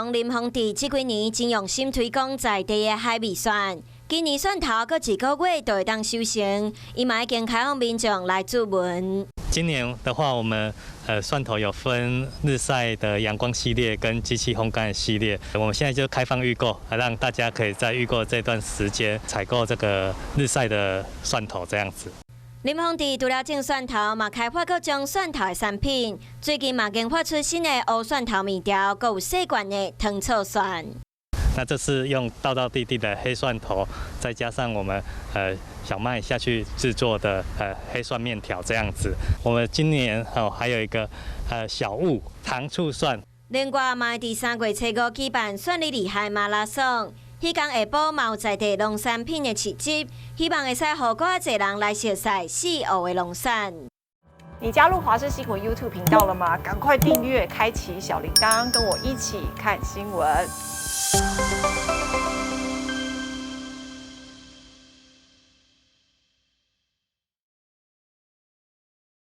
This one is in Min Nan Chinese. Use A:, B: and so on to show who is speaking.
A: 農林宏智這幾年真用心推廣在地的海味蒜，今年蒜頭閣一個月就會當收成，伊嘛已經開放民眾來諮詢。
B: 今年的話，我們蒜頭有分日曬的陽光系列跟機器烘乾的系列，我們現在就開放預購，讓大家可以在預購這段時間採購這個日曬的蒜頭，這樣子。
A: 林宏智除了種蒜頭，嘛開發各種蒜頭的產品。最近嘛研發出新的烏蒜頭麵條，閣有細罐的糖醋蒜。
B: 那這是用道道地地的黑蒜頭，再加上我們小麥下去製作的黑蒜麵條，這樣子。我們今年哦還有一個小物糖醋蒜。
A: 另外嘛，佇3月初5舉辦蒜你厲害馬拉松。彼工下晡嘛有在地農產品的市集，希望會使予閣較濟人來熟似四湖的龍產。
C: 你加入華視新聞 YouTube 頻道了嗎？趕快訂閱，開啟小鈴鐺，跟我一起看新聞。